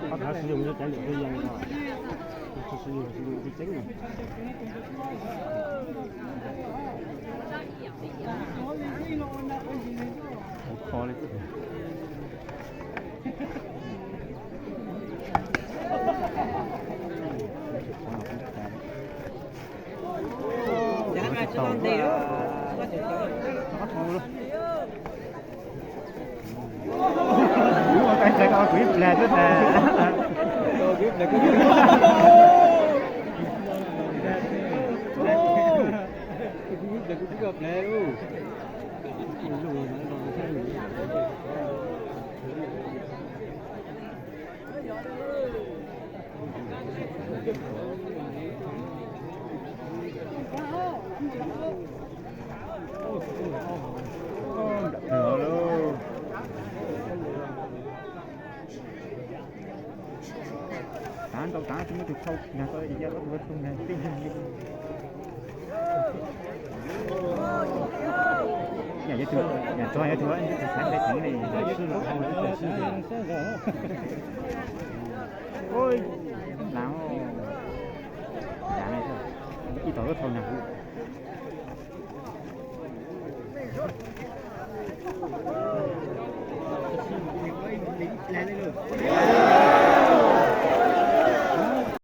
Qhov thav sib yoog yog cov niam tub yees os, tsis sib yoog sib yoog tsis tseeb. Kho li. Ua kai txhais ko kuv ib plag xwb tas. Tav ntau tav tsis muaj tus thau nag ko ya ua tus nag tij. Yam yuav tus, yam tso yuav tus tus xav hle theev li. Ua lav, lav ib tog lub thau nag kuv.